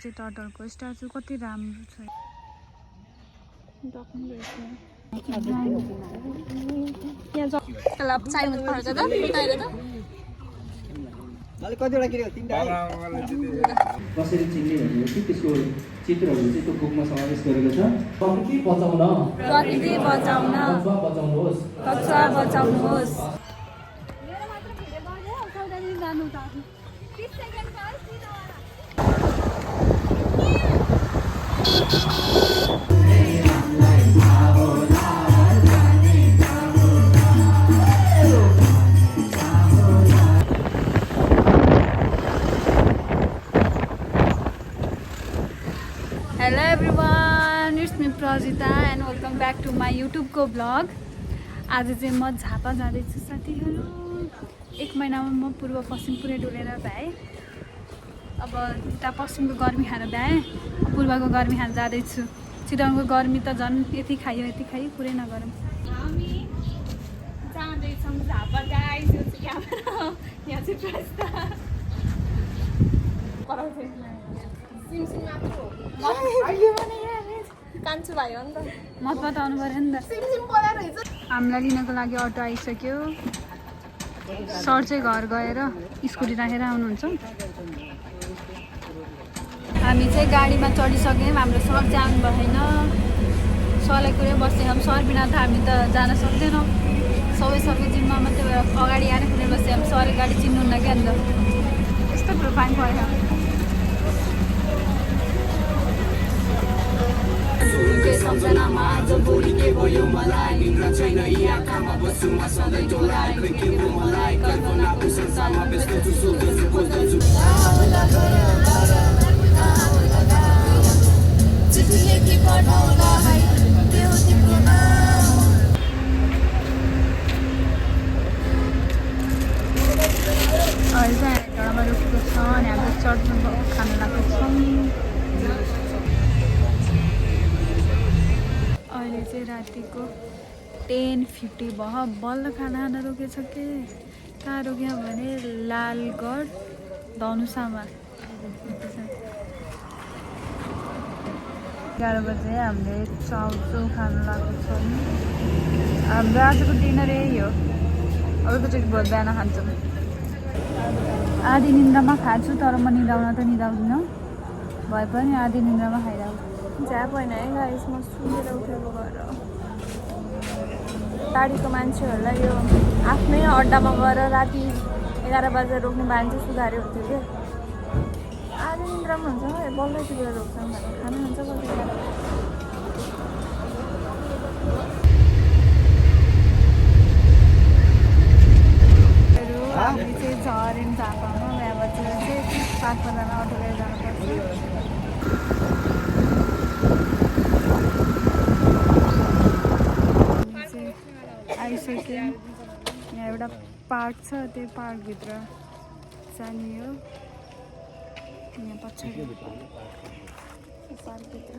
चाहिँ टर्टलको स्ट्याचु कति राम्रो छ। कतिवटा के कसरी चिन्ने भनेपछि त्यसको चित्रहरू चाहिँ त्यो बुकमा समावेश गरेको छ। प्रकृति बचाउन बचाउनुहोस्। Hello everyone, it's me Prajita and welcome back to my युट्युबको ब्लग। आज चाहिँ म झापा जाँदैछु साथीहरू। 1 महिनामा म पूर्व पश्चिम पुरै डुलेर भ्याएँ। अब उता पश्चिमको गर्मी खान भ्याएँ, पूर्वको गर्मी खान जाँदैछु। चितवनको गर्मी त झन् यति खायो पुरै नगरौँ। हामी जाँदैछौँ झापा गाइस। यहाँ चाहिँ प्रस्ता कान्छु भाइ हो नि त, मत बताउनु पऱ्यो नि त। हामीलाई लिनको लागि अटो आइसक्यो। सर चाहिँ घर गएर स्कुटी राखेर आउनुहुन्छ। हामी चाहिँ गाडीमा चढिसक्यौँ। हाम्रो सर जानु भएन, सरलाई कुरै बस्थ्यौँ। सर बिना त हामी त जान सक्दैनौँ। सबै जिम्मा मात्रै अगाडि आएर कुरै बस्थ्यौँ। सरले गाडी चिन्नुहुन्न क्या अन्त यस्तो प्रोफाइन भयो। सम्झनामा आज भोलि के भयो मलाई, निद्रा छैन यी आँखामा बस्छु म सधैँ डोलाएको के हो मलाई। कल्पनाको संसारमा व्यस्त छु, सोध्छु खोज्छु। चिठी लेखी पठाउला है त्यो तिम्रो नाम। अहिले चाहिँ डाँडामा रोकेको छ अनि हामी चट्नी खान लागेको छौँ। अहिले चाहिँ रातिको 10:50 भयो। बल्ल खाना रोकेछ के। कहाँ रोक्यो भने लालगढ धनुषामा। 11 बजे हामीले चाउचाउ खान लागेको छौँ। हाम्रो आजको डिनर यही हो। अर्कोचोटि भोलि बिहान खान्छौँ। आधी निन्द्रामा खान्छु, तर म निदाउन त निदाउँदिनँ। भए पनि आधी निन्द्रामा खाइरहेको। झ्याप होइन है गाइस, म सुतेर उठेको भएर। टाढीको मान्छेहरूलाई यो आफ्नै अड्डामा गएर राति 11 बजे रोक्ने मान्छे सुधारे हुन्थ्यो क्या। आधी निन्द्रामा हुन्छ बल्ल यति बेला रोक्छौँ भने खानु हुन्छ बल्ल। हामी चाहिँ झऱ्यौँ झापामा। यहाँबाट चाहिँ पाँचजना अटो लिएर जानुपर्छ। आइसक्यौँ। यहाँ एउटा पार्क छ, त्यो पार्कभित्र जाने हो। यहाँ पछाडि पार्कभित्र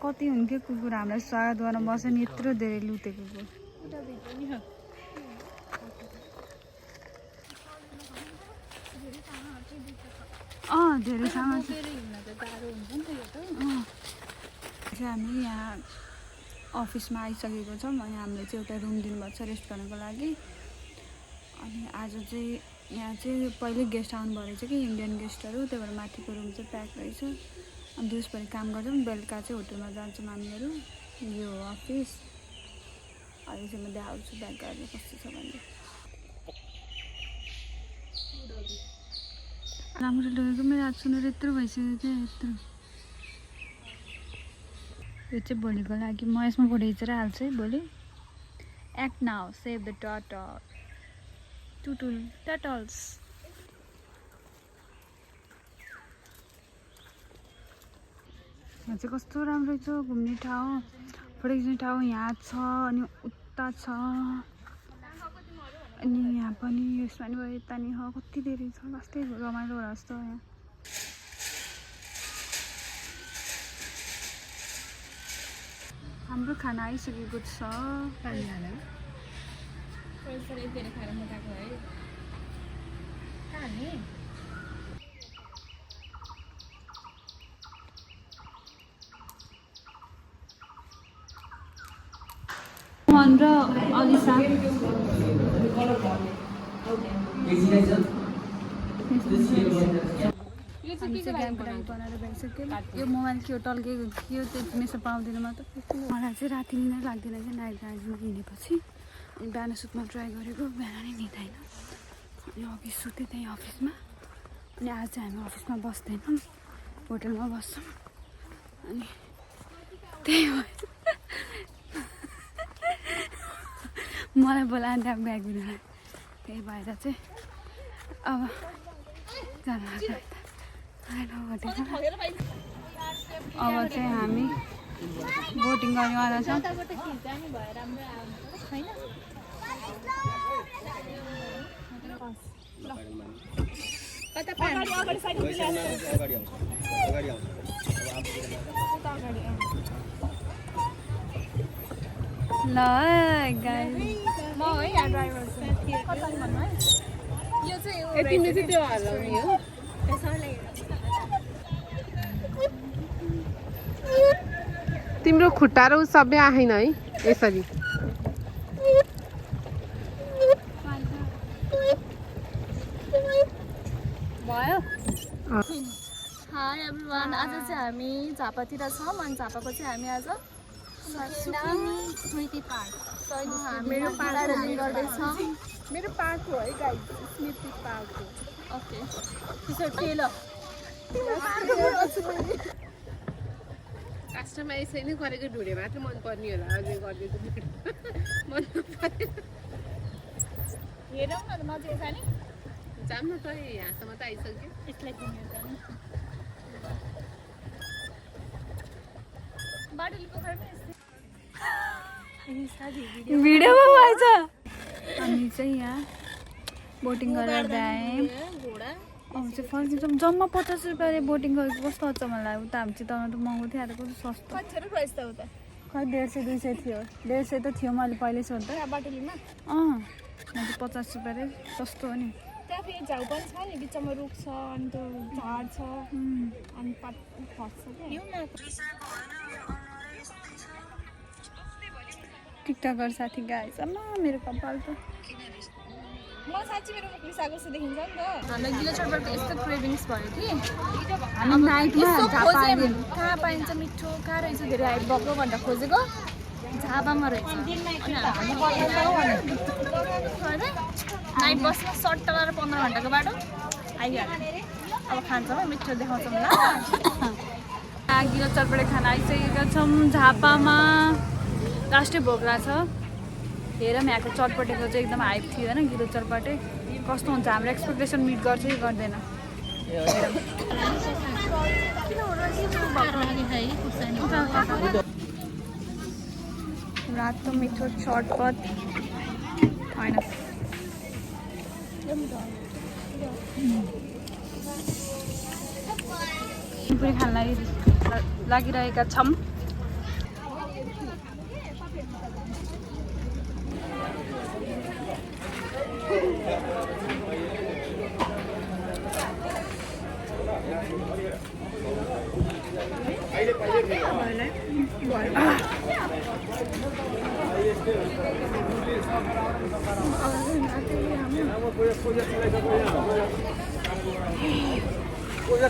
कति हुन् के कुकुर हामीलाई स्वागत गर्न बस्छ नि। यत्रो धेरै लुते कुकुर। धेरै सामान छ। हामी यहाँ अफिसमा आइसकेको छौँ अनि हामीले चाहिँ एउटा रुम दिनुभएको छ रेस्ट गर्नको लागि। अनि आज चाहिँ यहाँ चाहिँ पहिले गेस्ट आउनुभयो रहेछ कि इन्डियन गेस्टहरू, त्यही भएर माथिको रुम चाहिँ प्याक रहेछ। अनि दिउँसभरि काम गर्छौँ, बेलुका चाहिँ होटलमा जान्छौँ हामीहरू। यो हो अफिस। अहिले चाहिँ म देखाउँछु ब्याक गरेर कस्तो छ भने। राम्रो लगेको मेरो आज सुनेर यत्रो भइसक्यो क्या। यत्रो यो चाहिँ भोलिको लागि म यसमा फोटो खिचेर हाल्छु है भोलि। Act now, save the turtles. यहाँ चाहिँ कस्तो राम्रो छ घुम्ने ठाउँ, फोटो खिच्ने ठाउँ। यहाँ छ अनि उता छ अनि यहाँ पनि यसमा नि भयो, यता नि हो, कति धेरै छ। लास्टै रमाइलो होला जस्तो यहाँ। हाम्रो खाना आइसकेको छ। सुमन र अलिसा बनाएर भइसक्यो। यो मोबाइल के हो टल्केको थियो त्यो मेसो पाउँदैन म त। मलाई चाहिँ राति निद्रा लाग्दैन कि नाइट गाडीमा हिँडेपछि। अनि बिहान सुत्न ट्राई गरेको बिहान नै निदाइन। अनि अघि सुतेँ त्यहीँ अफिसमा। अनि आज चाहिँ हामी अफिसमा बस्दैनौँ, होटलमा बस्छौँ। अनि त्यही हो मलाई बोलाएर त्यहाँ ब्याग दिनु। त्यही भएर चाहिँ अब जानु लाग्यो। अब चाहिँ हामी बोटिङ गर्नेवाला छौँ। ल गाइस म है यहाँ ड्राइभर चाहिँ कता भन्नु है यो चाहिँ तिमीले चाहिँ त्यो हाल्ने हो तिम्रो खुट्टा र सबै आएन है यसरी भयो। हाई एभ्रिवान आज चाहिँ हामी झापातिर छौँ अनि झापाको चाहिँ हामी आज स्मृति पार्क मेरो पार्क गर्दैछौँ। मेरो पार्क हो है गाइस स्मृति पार्क हो। ओके त्यसो टेल कास्टमा यसै नै गरेको ढुँडे मात्र मनपर्ने होला अझै गरिदिएको मन नपरेन हेरौँ न नजिक जाने जाऊँ न त यहाँसम्म त आइसक्यो यसलाई घुमेर जानु बाटोली पोखरमा भिडियोमा भएछ। हामी चाहिँ यहाँ बोटिङ गरेर आयौँ। अब चाहिँ फर्किन्छौँ। जम्मा 50 रुपियाँ अरे बोटिङ गरेको कस्तो अचम्म लाग्यो। उता हामी चाहिँ तल त महँगो थियो आएर कस्तो सस्तो। कति प्राइस त उता खै 150 200 थियो। 150 त थियो मैले पहिल्यै सोध्दा। बाटोलीमा मैले 50 रुपियाँ अरे सस्तो हो नि। त्यहाँ फेरि झाउ पनि छ नि बिचमा रुख छ अनि त्यो झाड छ अनि पात खस्छ क्या टिकटकर साथी गाइस अम्मा मेरो कपाल त म साँच्ची मेरो मुख रिसाएको जस्तो देखिन्छ नि त हामीलाई गिलो चटबाट यस्तो क्रेभिङ्स भयो कि हामी नाइटमा कहाँ पाइन्छ मिठो कहाँ रहेछ धेरै हाइट भएको भनेर खोजेको झापामा रहेछ नाइट बसमा सर्ट लगाएर 15 घन्टाको बाटो आइहाल्यो। अब खान्छौँ मिठो देखाउँछौँ ल गिलो चटपटे खाना आइसकेका छौँ झापामा। लास्टै भोक लाग्छ। हेरौँ यहाँको चटपटेको चाहिँ एकदम हाइप थियो होइन गिलो चटपटे कस्तो हुन्छ हाम्रो एक्सपेक्टेसन मिट गर्छ कि गर्दैन। रातो मिठो चटपट होइन पुरी खान लागिरहेका छौँ।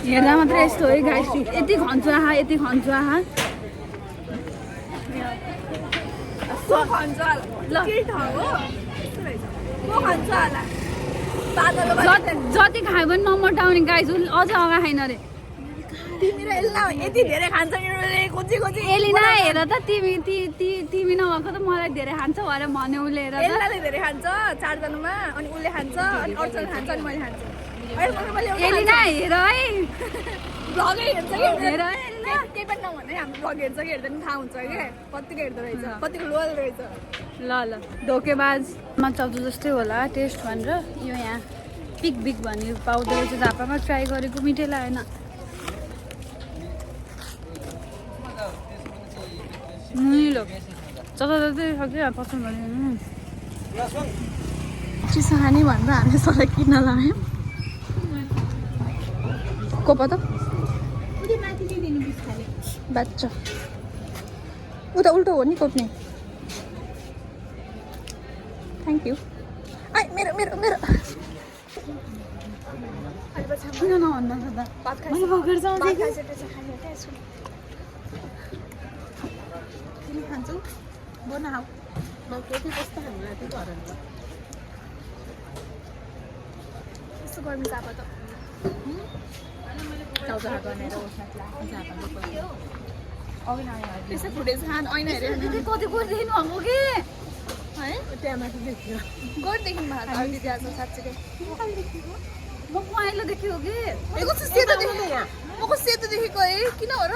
हेर्दा मात्रै यस्तो है गाइस यति खन्छु आहा यति खन्छु आहा जति खायो भने नमटाउने गाइस अझ अगा खाइन अरे एलिना हेर त तिमी नभएको त मलाई धेरै खान्छ भनेर भन्यो उसले हेर धेरै खान्छ 4 जनामा अनि उसले खान्छ अनि अर्चन खान्छ अनि मैले खान्छु एलिना हेर है भ्लगै हेर्छ कि हेर केही पनि नभन्दै हाम्रो भ्लग हेर्छ कि हेर्दा पनि थाहा हुन्छ क्या कतिको हेर्दो रहेछ कतिको लोयल रहेछ ल धोकेबाजमा चल्छु जस्तै होला टेस्ट भनेर यो यहाँ पिक बिग भन्ने पाउँदो रहेछ झापामा ट्राई गरेको मिठै लागेन। नुनिलो जताततै सक्यो पसन्द भन्यो चिसो खाने भनेर हामी सबै किन्न लाग्यौँ कोपा त बाच्चा उता उल्टो हो नि कोप्ने थ्याङ्क यू आई मेरो मेरो मेरो किन नभन्दा त मैले भर्खर जाउँछु तिमी खान्छौ बनाऊ म केटी कस्तो हामीलाई त्यो घर यस्तो गर्नु चापा त चाउचा गरेर त्यसै फुटेज खान ऐना हेरेर दिदी कति गरिदिनु भएको कि है त्यहाँ माथि देखियो गरिदेखि भएको अब दिदी आज साँच्चीकै म पहेँलो देखेको कि ए कस्तो सेतो देखेको यहाँ म कस्तो सेतो देखेको है किन हो र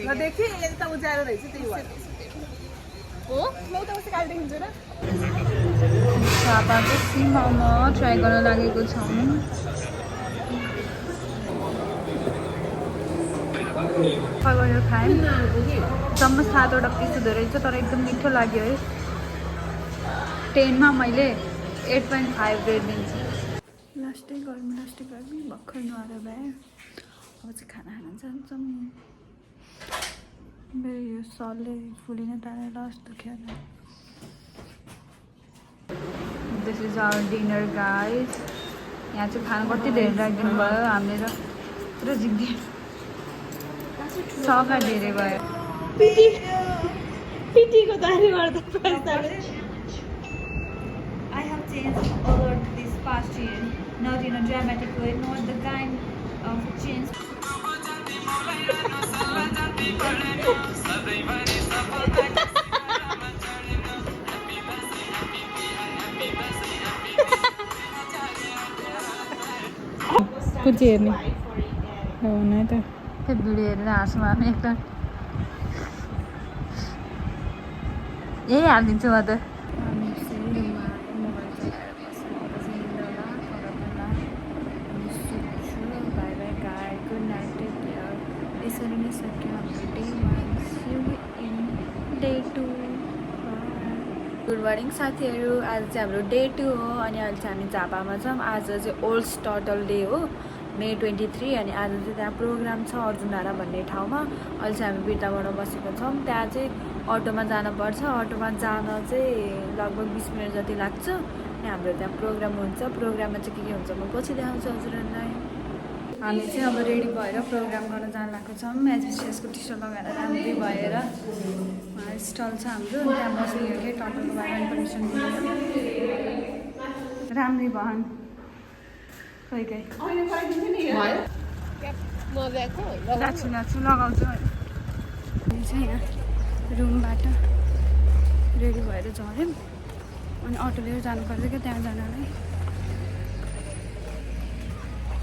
नदेखि यता उज्यालो रहेछ त्यही भएर हो म उता कस्तो कालो देखिन्छु र झापाको सी मोमो ट्राई गर्न लागेको छौँ खबर खाएँ जम्मा 7वटा पिस हुँदो रहेछ तर एकदम मिठो लाग्यो है 10मा मैले 8.5 रेट दिन्छु लास्टै गर्मी भर्खर नुहाएर भए अब चाहिँ खाना खान जान्छौँ मेरो यो सरले फुलिन तानेर जस्तो खेर this is our dinner guys यहाँ चाहिँ खाना कति धेरै राखिदिनु भयो हामीले त पुरा जिग्दी सगा धेरै भयो पिटीको तारी गर्दा I have changed over this past year, not in a dramatic way, not the kind of change. कुछ हेर्ने हो न त त्यो भिडियो हेरेर हाँस मार्ने एकताल यही हालिदिन्छु म त यसरी नै सक्यो हाम्रो day 1 in day 2 good morning साथीहरू आज चाहिँ हाम्रो डे 2 हो अनि अहिले चाहिँ हामी झापामा छौँ आज चाहिँ ओल्ड टर्टल डे हो मे 23 अनि आज चाहिँ त्यहाँ प्रोग्राम छ अर्जुनधारा भन्ने ठाउँमा अहिले चाहिँ हामी बिर्ताबाट बसेको छौँ त्यहाँ चाहिँ अटोमा जानुपर्छ अटोमा जान चाहिँ लगभग 20 मिनट जति लाग्छ अनि हाम्रो त्यहाँ प्रोग्राम हुन्छ प्रोग्राममा चाहिँ के हुन्छ म पछि देखाउँछु हजुरहरूलाई हामी चाहिँ अब रेडी भएर प्रोग्राम गर्न जान लागेको छौँ एचबिसिएसको टी सर्ट लगाएर राम्ररी भएर स्टल छ हाम्रो त्यहाँ बसेर के टटलको बारेमा इन्फर्मेसन राम्ररी भन खै खै नाच्छु लगाउँछु हामी चाहिँ यहाँ रुमबाट रेडी भएर झऱ्यौँ अनि अटो लिएर जानुपर्छ क्या त्यहाँ जानलाई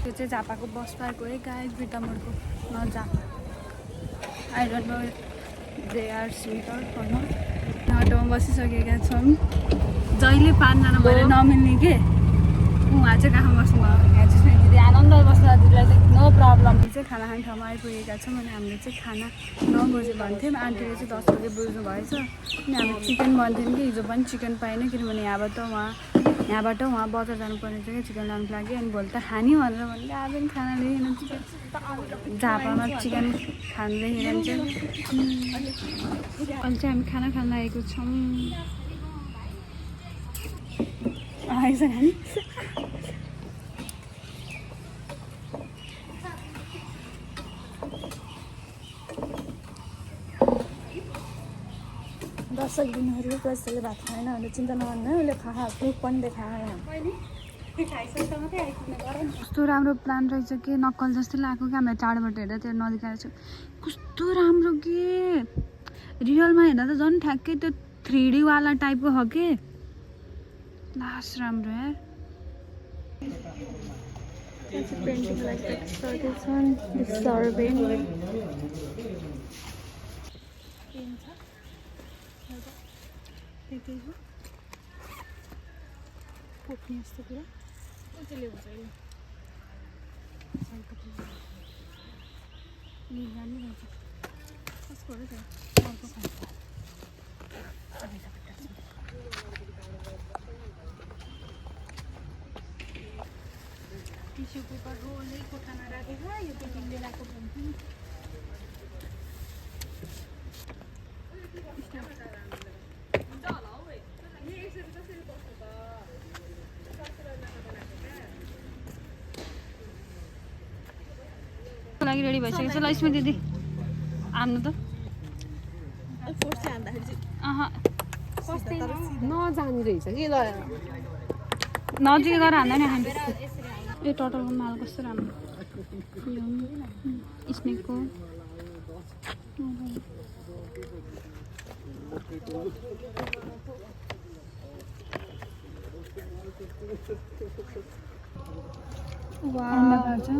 त्यो चाहिँ झापाको बस पार्क हो है गाइस बिर्तामोडको न Jhapa I don't know they are sweet or न अटोमा बसिसकेका छौँ जहिले 5जना भएर नमिल्ने के उहाँ चाहिँ कहाँ बस्नुभयो यहाँ चाहिँ दिदी आनन्द बस्नु दिदीलाई चाहिँ नो प्रब्लम चाहिँ खाना खाने ठाउँमा आइपुगेका छौँ अनि हामीले चाहिँ खाना 9 बजे भन्थ्यौँ आन्टीले चाहिँ 10 बजे बुझ्नु भएछ अनि हामी चिकन भन्थ्यौँ कि हिजो पनि चिकन पाएन किनभने यहाँबाट उहाँ बजार जानुपर्ने थियो कि चिकन लानुको लागि अनि भोलि त खाने भनेर भन्दै आज पनि खाना ल्याएन चिकन झापामा चिकन खाँदैखेर चाहिँ अहिले चाहिँ हामी खाना खान लागेको छौँ आएछ खाने दर्शक दिनहरू कसैले भात खाएन भने चिन्ता नगर्नु उसले प्रुफ पनि देखाएन कस्तो राम्रो प्लान रहेछ कि नक्कल जस्तै लाग्यो कि हामीलाई टाढोबाट हेर्दा त्यो नदेखाएर छ कस्तो राम्रो के रियलमा हेर्दा त झन् ठ्याक्कै त्यो 3D वाला टाइपको हो कि लास्ट राम्रो यार पेन्टिङ लाइक एक्सपर्टेसन डिस्टर्बिङ त्यही हो पोख्ने जस्तो कुरा त्यसले हुन्छ नि राम्रो रहेछ कसको हो र त्यो अर्को खान्छ टिस्यु पेपर रोलै कोठामा राखेको यो पेकिङले लगाएको भन्थ्यो रेडी भइसकेको छ ल स्मृति दिदी हान्नु त नजानी रहेछ कि ल नजिक गएर हान्दैन यो टोटलको माल कस्तो राम्रो स्नेकको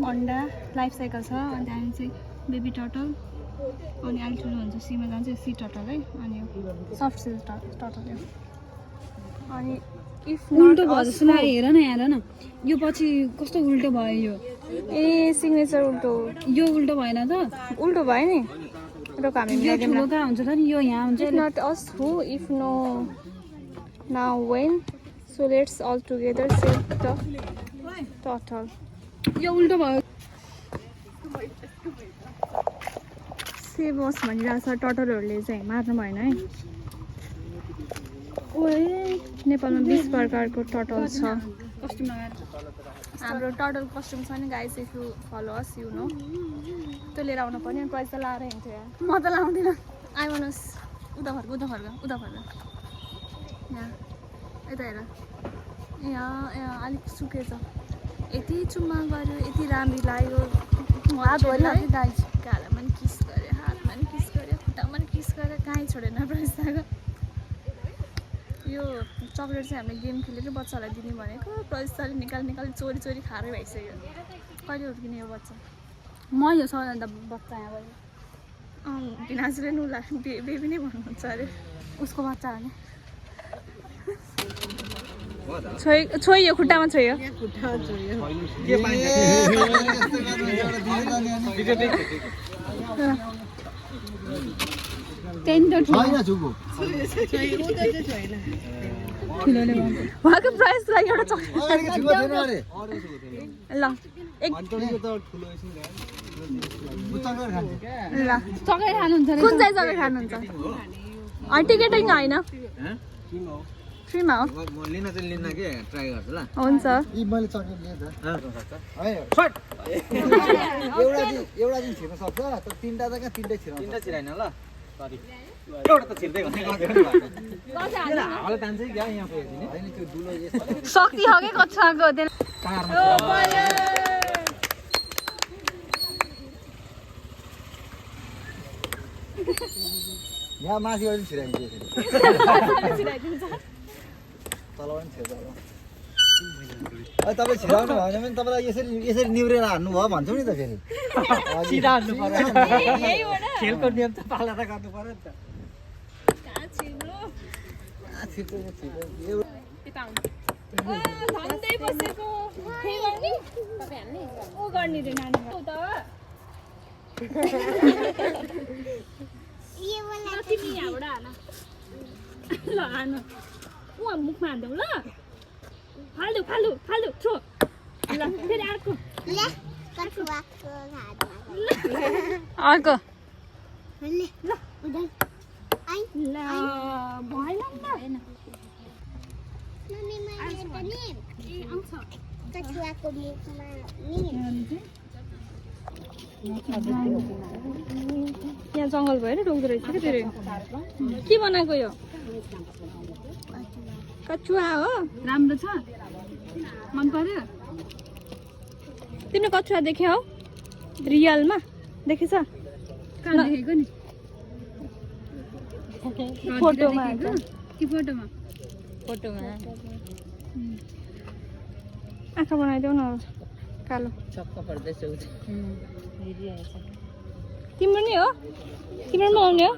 अन्डा लाइफ साइकल छ अनि हामी चाहिँ बेबी टर्टल अनि अहिले ठुलो हुन्छ सीमा जान्छ सी टर्टल है अनि सफ्ट सिल टर्टल यो अनि इफ उल्टो भयो जस्तो लाग्यो हेर न हेर न यो पछि कस्तो उल्टो भयो यो ए सिग्नेचर उल्टो यो उल्टो भएन त उल्टो भयो नि ठुलो कहाँ हुन्छ त नि यो यहाँ हुन्छ not us who if no now when so let's all together save the turtle यो उल्टो भयो सेभ होस् भनिरहेको छ टर्टलहरूले चाहिँ मार्नु भएन है ओए नेपालमा 20 प्रकारको टर्टल छ कस्ट्युम लगाएर हाम्रो टर्टल कस्ट्युम छ नि guys if you follow us you know त्यो लिएर आउनु पर्ने प्राइस त लाएर हिँड्थ्यो यार म त लाउँदिनँ आइमानुहोस् उता फर्क यहाँ यता हेर यहाँ अलिक सुकेछ यति चुम्मा गऱ्यो यति राम्री लाग्यो हातभरि गाइस गालामा पनि किस गऱ्यो हातमा पनि किस गऱ्यो खुट्टामा पनि किस गऱ्यो कहीँ छोडेन प्रस्ताको यो चक्लेट चाहिँ हामीले गेम खेलेर बच्चालाई दिने भनेको प्रस्ताले निकाली चोरी खाएरै भइसक्यो कहिले हुर्किने यो बच्चा म यो सबैभन्दा बच्चा यहाँ भयो भिनाजुले नुला बेबी नै भन्नुहुन्छ अरे उसको बच्चा हो नि छोइयो खुट्टामा छोइयो उहाँको प्राइस लागि एउटा ल चक्लेट खानुहुन्छ कुन चाहिँ चक्लेट खानुहुन्छ टिकेटिङ होइन फ्रीमा हो लिन के ट्राई गर्छु ल हुन्छ यी मैले चक्लेट लिए त एउटा दिन छिर्न सक्छ तर तीनटा त कहाँ तीनटै छिराइन ल सरी एउटा त छिर्दै भने हावाले तान्छ कि यहाँ फेरिदिने हैन त्यो दुलो शक्ति हो के कच्छाको त्यो यहाँ माथिबाट पनि छिराइन्छ तलबाट पनि छिर्छ तपाईँ छिराउनु भयो भने पनि तपाईँलाई यसरी निहुरेर हान्नु भयो भन्छौँ नि त फेरि सिधा हान्नु पर्यो खेलको नियम त पालना त गर्नु पर्यो नि त मुखमा हान्देऊ ल फाल्दु थ्रो ल फेरि अर्को अर्को भएन यहाँ जङ्गल भयो रोक्दो रहेछ कि फेरि के बनाएको यो कछुवा हो राम्रो छ मन पर्यो तिमीले कछुवा देख्यौ हौ रियलमा देखेछ कहाँ देखेको नि फोटोमा कि फोटोमा आँखा बनाइदेऊ न कालो चक्क पर्दैछ तिम्रो नि हो तिम्रोमा आउने हो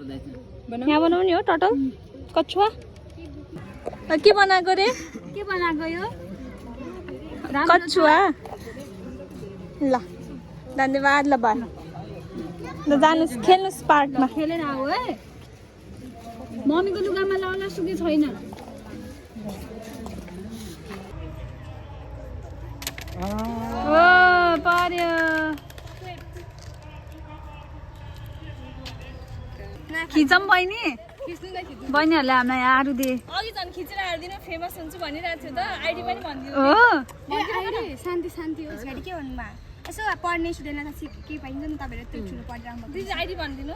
यहाँ बनाउने हो टर्टल कछुवा के बनाएको रे के बनाएको यो कछुवा ल धन्यवाद ल भयो ल जानुहोस् खेल्नुहोस् पार्कमा खेलेर आऊ है मम्मीको लुगामा लाउला सुके छैन ओ पर्यो खिचम बहिनी बहिनीहरूले हामीलाई आरु दे अघि झन् खिचेर हालिदिनु फेमस हुन्छु भनिरहेको थियो त आइडी पनि भनिदिनु हो शान्ति हो छोडी के भन्नुमा यसो पढ्ने स्टुडेन्टलाई त केही पाइन्छ नि तपाईँहरू त्यो ठुलो पढिरहनु भएको दिदी आइडी भनिदिनु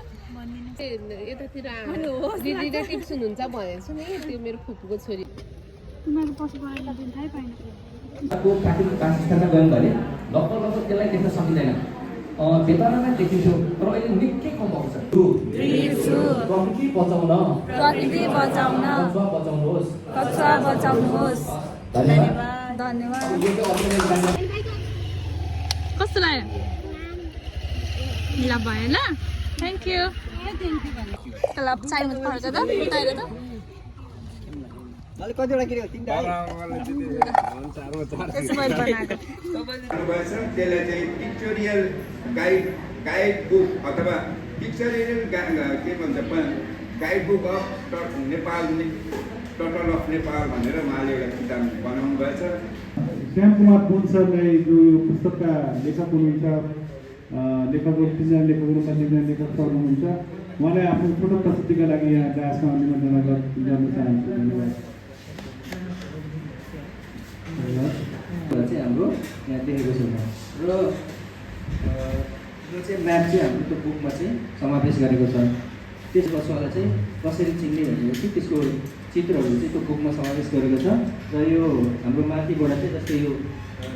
यतातिर दिदीले टिप्स हुनुहुन्छ भनेको छु नि त्यो मेरो फुपूको छोरी तिमीहरू पछि पढाएर दिन थाहै पाएन प्राथमिक बासस्थानमा गयौँ भने लगभग त्यसलाई देख्न सकिँदैन बेतनमा देखिन्थ्यो तर अहिले निकै कम भएको छ प्रकृति बचाउन कचुवा बचाउनुहोस् धन्यवाद कस्तो लाग्यो ल भएन थ्याङ्क यू ल चाइमच पर्छ त उताएर त अलि कतिवटा किनेको तिनटा त्यसो मैले बनाएको त्यसलाई चाहिँ पिक्चोरियल गाइड बुक अथवा पिक्चोरियल के भन्छ guide book of Nepal total of Nepal भनेर उहाँले एउटा किताब बनाउनु भएछ श्याम कुमार पुन सरलाई जो यो पुस्तकका लेखक हुनुहुन्छ लेखकहरू तिनजना लेखकहरू तिनजना लेखक सर हुनुहुन्छ उहाँलाई आफ्नो छोटो प्रस्तुतिका लागि यहाँ डान्समा निमन्त्रणा गर्न चाहन्छु धन्यवाद चाहिँ हाम्रो यहाँ देखेको छौँ र यो चाहिँ म्याप चाहिँ हाम्रो त्यो बुकमा चाहिँ समावेश गरेको छ त्यस पछिलाई चाहिँ कसरी चिन्ने भनेपछि त्यसको चित्रहरू चाहिँ त्यो बुकमा समावेश गरेको छ र यो हाम्रो माथिबाट चाहिँ जस्तै यो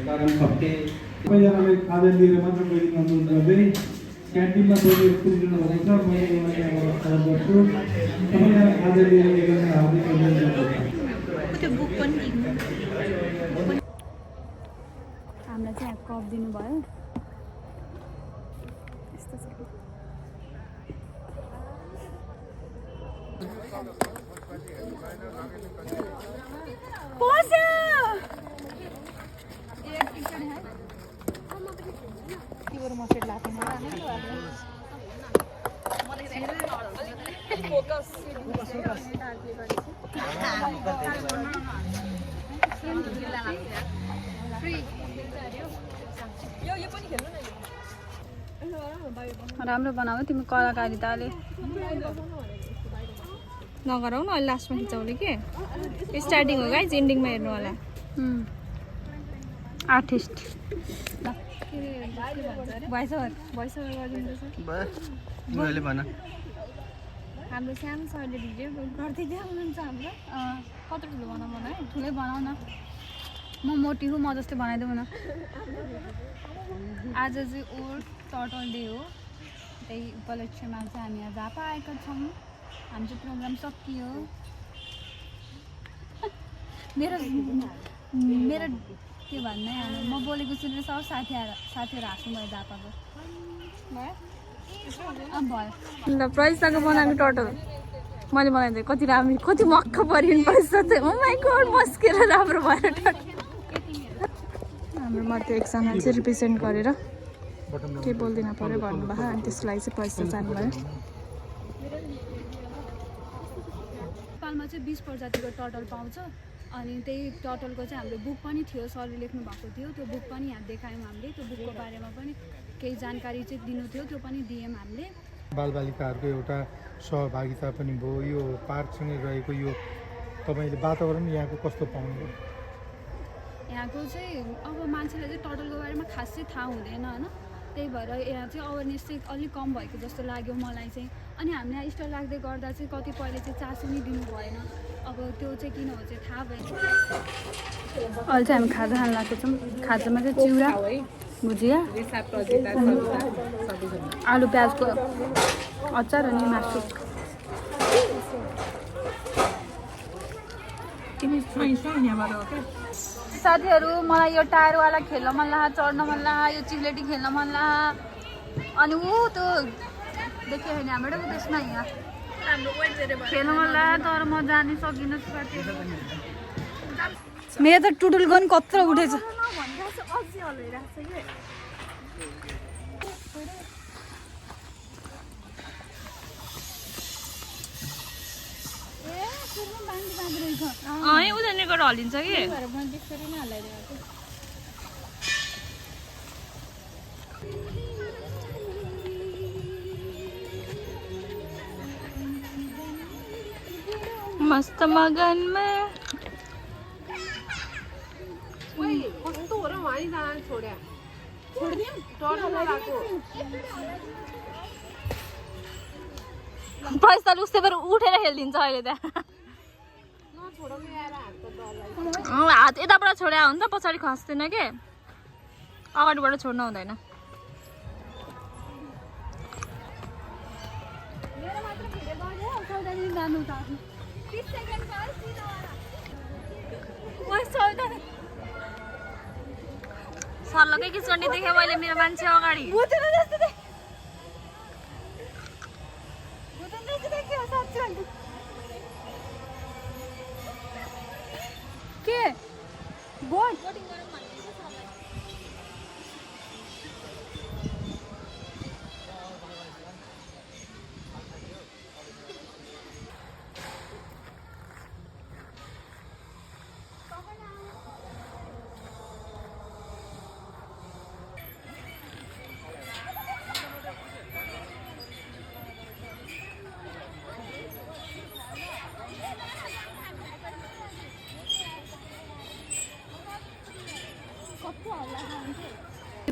गरम खप्टे सबैजनाले खाजा लिएर मात्र गइदिनु अनुरोध गर्दै क्यान्टिनमा गएर पुगिदिनु भएको छ म यहाँबाट खबर गर्छु सबैजना खाजा लिएर एकजना हार्दिक अभिनन्दन गर्छु त्यो बुक पनि हामीलाई चाहिँ कप दिनुभयो यस्तो छ राम्रो बनाऊ तिमी कलाकारिताले नगराउ न अहिले लास्टमा खिचाउने के स्टार्टिङ हो गाइज एन्डिङमा हेर्नु होला आर्टिस्ट भोइस ओभर गरिदिँदैछ भन हाम्रो सानो सरले भिडियो गरिदिँदै हुनुहुन्छ हाम्रो कत्रो ठुलो बनाऊ है ठुलै बनाऊ न म मोटी हुँ म जस्तै बनाइदेऊ न आज चाहिँ ओल्ड टर्टल डे हो त्यही उपलक्ष्यमा चाहिँ हामी आज झापा आएका छौँ हाम्रो चाहिँ प्रोग्राम सकियो मेरो के भन्ने म बोलेको सुनेर सब साथीहरू हाँस्नु भयो झापाको भयो ल प्रैसाको बनाएको टर्टल मैले बनाइदिएँ कति राम्रो कति मक्ख परिनु पर्छ चाहिँ ओ माइ गॉड मस्केर राम्रो भएर टर्टल हाम्रो मध्ये एकजना चाहिँ रिप्रेजेन्ट गरेर के बोल्दिन पऱ्यो भन्नुभयो अनि त्यसलाई चाहिँ पैसा जानुभयो नेपालमा चाहिँ 20 प्रजातिको टर्टल पाउँछ अनि त्यही टर्टलको चाहिँ हाम्रो बुक पनि थियो सरले लेख्नु भएको थियो त्यो बुक पनि यहाँ देखायौँ हामीले त्यो बुकको बारेमा पनि केही जानकारी चाहिँ दिनु थियो त्यो पनि दियौँ हामीले बालबालिकाहरूको एउटा सहभागिता पनि भयो यो पार्कसँगै रहेको यो तपाईँले वातावरण यहाँको कस्तो पाउनुभयो यहाँको चाहिँ अब मान्छेलाई चाहिँ टर्टलको बारेमा खास चाहिँ थाहा हुँदैन होइन त्यही भएर यहाँ चाहिँ अवेरनेस चाहिँ अलिक कम भएको जस्तो लाग्यो मलाई चाहिँ अनि हामीलाई स्टल राख्दै गर्दा चाहिँ कतिपयले चाहिँ चासो नि दिनु भएन अब त्यो चाहिँ किन हो चाहिँ थाहा भएन अहिले चाहिँ हामी खाजा खान लागेको छौँ खाजामा चाहिँ चिउरा भुजिया आलु प्याजको अचार अनि मासु साथीहरू मलाई यो टायरवाला खेल्न मन लाग्छ चढ्न मन लाग्छ यो चिलेटी खेल्न मन लाग्छ अनि ऊ त्यो देखियो होइन हाम्रो त्यसमा यहाँ खेल्न मन लाग्छ तर म जानु सकिनँ साथीहरू मेरो त टुटुल गन कत्रो उठेछ उनीहरूले गरेर हल्लिन्छ कि मस्त मगनमा कस्तो हो र उहाँ जान छोड्या प्रस्ताव उसै पर उठेर खेलिदिन्छ अहिले त हात यताबाट छोड्या हो नि त पछाडि खस्दैन के अगाडिबाट छोड्नु हुँदैन सल्लकै किचडी देखेँ मैले मेरो मान्छे अगाडि के बोट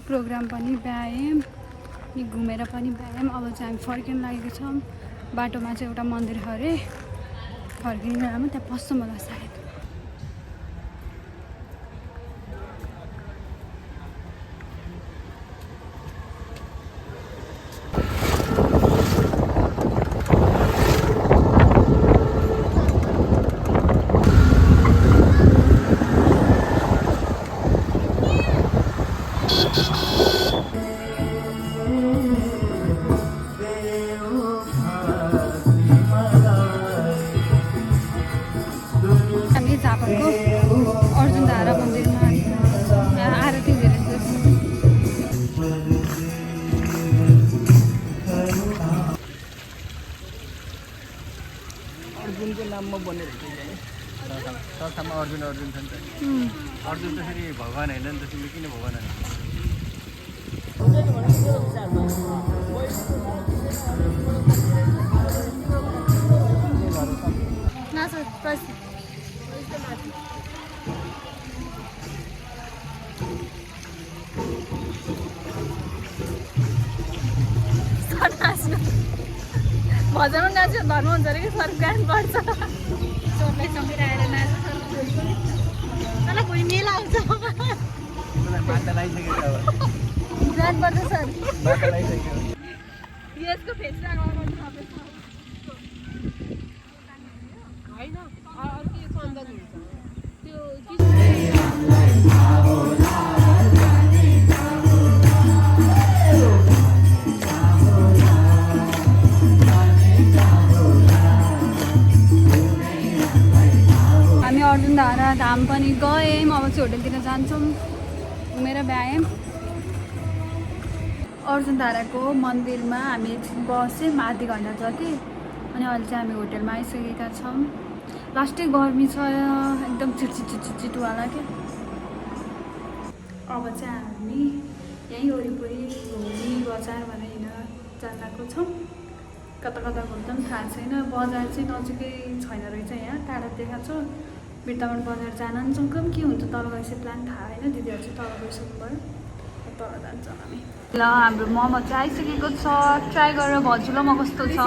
प्रोग्राम पनि भ्यायौँ अनि घुमेर पनि भ्यायौँ अब चाहिँ हामी फर्किन लागेको छौँ बाटोमा चाहिँ एउटा मन्दिर अरे फर्किने बेलामा त्यहाँ पस्छौँ होला सायद झापाको अर्जुन धारा मन्दिरमा आरती हुँदै रहेछ अर्जुनको नाममा बनेर संस्थामा अर्जुन छ नि त अर्जुन त फेरि भगवान होइन नि त तिमीले किन भगवान होइन भजनमा नाच्यो धर्म हुन्छ अरे कि सर गान पर्छ चोटलाई सकिरहेर नाच्छ मलाई कोही मेला आउँछ जान पर्छ सर यसको फेस होइन अर्को सन्दन हुन्छ त्यो अर्जुन धारा धाम पनि गयौँ अब चाहिँ होटलतिर जान्छौँ घुमेर भ्यायौँ अर्जुन धाराको मन्दिरमा हामी बस्यौँ आधी घन्टा जति अनि अहिले चाहिँ हामी होटलमा आइसकेका छौँ लास्टै गर्मी छ एकदम चिटचिटवाला के अब चाहिँ हामी यहीँ वरिपरि घुमी बजार भनेर जाँदाको छौँ कता कता घुम्छौँ थाहा छैन बजार चाहिँ नजिकै छैन रहेछ यहाँ टाढा देखाएको छ बिर्तामोड बजार जान नि जाउँ के हुन्छ तल गएपछि प्लान थाहा होइन दिदीहरू चाहिँ तल गइसक्नु भयो तल जान्छौँ हामी ल हाम्रो मोमो चाहिँ आइसकेको छ ट्राई गरेर भन्छु ल म कस्तो छ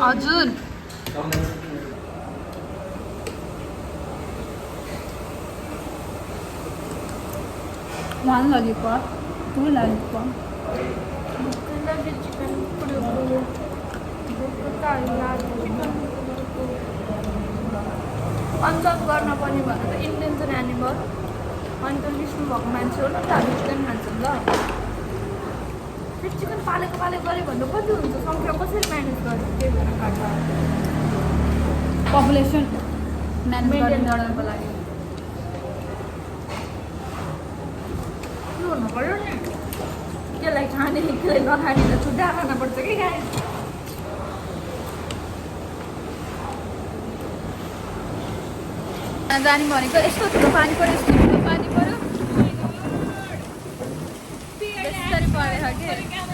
हजुर one lollipop, 2 lollipop. अन्चप गर्न पनि भनेर इन्डियन चाहिँ नानी भयो अनि त विष्णु भएको मान्छे हो नि त हामी चिकन खान्छौँ ल चिकन पालेको गऱ्यो भने कति हुन्छ सङ्ख्या कसरी म्यानेज गर्छ त्यही भएर काट्छ पपुलेसन मेन्टेन गर्नको लागि हुनु पऱ्यो नि त्यसलाई खाने त्यसलाई नखाने त छुट्टा खानुपर्छ कि गाई जाने भनेको यस्तो ठुलो पानी पऱ्यो यस्तो ठुलो पानी पऱ्यो यसरी परेको के